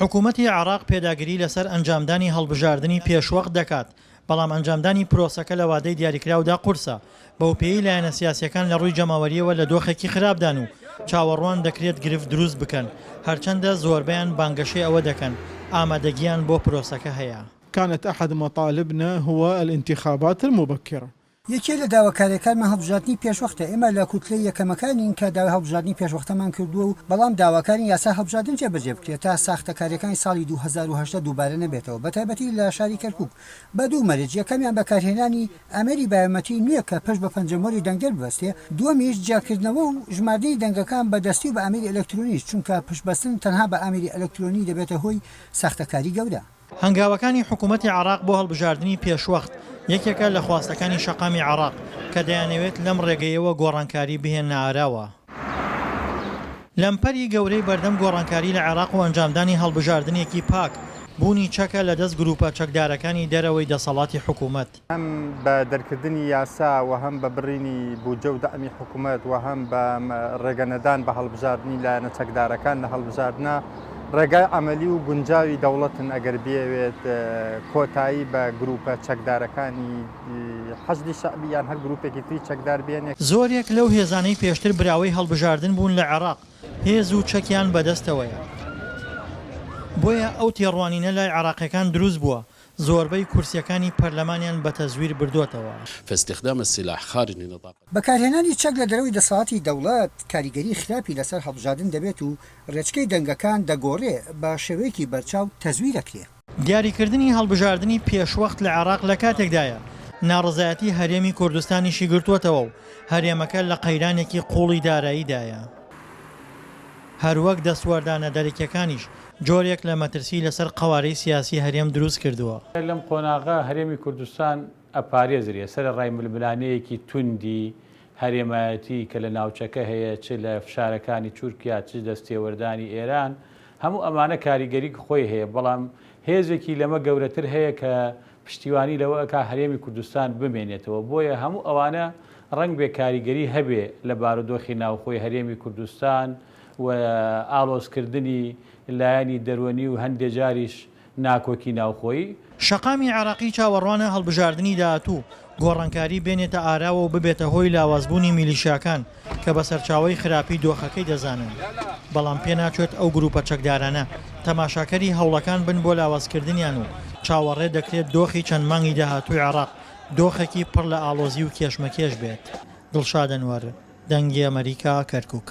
حکومەتی عێراق پێداگری لەسەر ئەنجامدانی هەڵبژاردنی پێشوەخت دەکات، بەڵام ئەنجامدانی پرۆسەکە لە وادەی دیاریکراودا قورسە، بەوپێیەی لایەنە سیاسییەکان لە ڕووی جەماوەرییەوە لە دۆخێکی خراپدان و چاوەڕوان دەکرێت گرفت دروست بکەن، هەرچەندە زۆربەیان بانگەشەی ئەوە دەکەن ئامادەگییان بۆ پرۆسەکە هەیە. كانت احد مطالبنا هو الانتخابات المبکرە. یەکێ لە داواکاریەکانمان هەڵبژاردنی پێشوەختە، ئێمە لە کوتلەی یەکەمەکانین کە داوای هەڵبژاردنی پێشوەختەمان کردووە و بەڵام داواکارین یاسای هەڵبژاردن جێبەجێ بکرێت تا ساختەکاریەکانی ساڵی 2018 دووبارە نەبێتەوە بەتایبەتی لە شاری کەرکوک بە دوو مەرج یەکەمیان بەکارهێنانی ئامێری بایۆمەتری نوێ کە پشت بە پەنجەمۆری دەنگدەر ببەستێ، دووەمیش جیاکردنەوە و ژماردنی دەنگەکان بە دەستی و بە ئامێری ئەلکترۆنیش چونکە پشتبەستن تەنها بە ئامێری ئەلکترۆنی دەبێتە هۆی ساختەکاری گەورە. هەنگاوەکانی حکومەتی عێراق بۆ هەڵبژاردنی پێشوەخت یەکێکە لە خواستەکانی شەقامی عێراق کە دەیانەوێت لەم ڕێگەیەوە گۆڕانکاری بهێننە ئاراوە. لەمپەری گەورەی بەردەم گۆڕانکاری لە عێراق و ئەنجامدانی هەڵبژاردنێکی پاک، بوونی چەکە لە دەست گروپە چەکدارەکانی دەرەوەی دەسەڵاتی حکومەت. هەم بە دەرکردنی یاسا و هەم بە بڕینی بودجە و دەعمی حکومەت و هەم بە ڕێگە نەدان بە هەڵبژاردنی لایەنە چەکدارەکان لە هەڵبژاردنە ڕێگای عەمەلی و گونجاوی دەوڵەتن ئەگەر بیەوێت کۆتایی بە گروپە چەکدارەکانی حەشدی شەعبی یان هەر گروپێکی تری چەکدار بێنێ. زۆرێک لەو هێزانەی پێشتر براوەی هەڵبژاردن بوون لە عێراق هێز و چەکیان بەدەستەوەیە، بۆیە ئەو تێڕوانینە لای عێراقیەکان دروست بووە زۆربەی کورسیەکانی پەرلەمانیان بە تەزویر بردۆتەوە. فاستخدام السلاح خارج نطاق. بەکارهێنانی چەک لە دەرەوەی دەسەڵاتی دەوڵەت کاریگەری خراپی لەسەر هەڵبژاردن دەبێت و ڕێچکەی دەنگەکان دەگۆڕێ، بە شێوەیەکی بەرچاو تەزویر ئەکرێ. دیاریکردنی هەڵبژاردنی پێشوەخت لە عێراق لە کاتێکدایە، ناڕەزایەتی هەرێمی کوردستانیشی گرتووەتەوە و هەرێمەکە لە قەیرانێکی قووڵی داراییدایە. هەروەک دەستوەردانە دەرەکیەکانیش جۆرێک لە مەترسی لەسەر قەوارەی سیاسی هەرێم دروست کردووە. لەم قۆناغە هەرێمی کوردستان ئەپارێزرێ، سەرەڕای ململانێیەکی توندی هەرێمایەتی کە لە ناوچەکە هەیە چ لە فشارەکانی تورکیا چ دەستێوەردانی ئێران، هەموو ئەمانە کاریگەریی خۆی هەیە، بەڵام هێزێکی لەمە گەورەتر هەیە کە پشتیوانی لەوە ئەکا هەرێمی کوردستان بمێنێتەوە، بۆیە هەموو ئەوانە ڕەنگبێ کاریگەری هەبێ لە بارودۆخی ناوخۆی هەرێمی کوردستان و ئاڵۆزکردنی لایەنی دەروەنی و هەندێ جاریش ناکۆکی ناوخۆیی. شەقامی عێراقی چاوەڕوانە هەڵبژاردنی داهاتوو گۆڕانکاری بێنێتە ئاراوە و ببێتە هۆی لاوازبوونی میلیشیاکان کە بە سەرچاوەی خراپی دۆخەکەی دەزانن، بەڵام پێناچێت ئەو گروپە چەکدارانە تەماشاکەری هەوڵەکان بن بۆ لاوازکردنیان و چاوەڕێ دەکرێت دۆخی چەند مانگی داهاتووی عێراق دۆخێکی پڕ لە ئاڵۆزی و کێشمەکێش بێت. دڵشاد ئەنوەر، دەنگی ئەمەریکا، کەرکوک.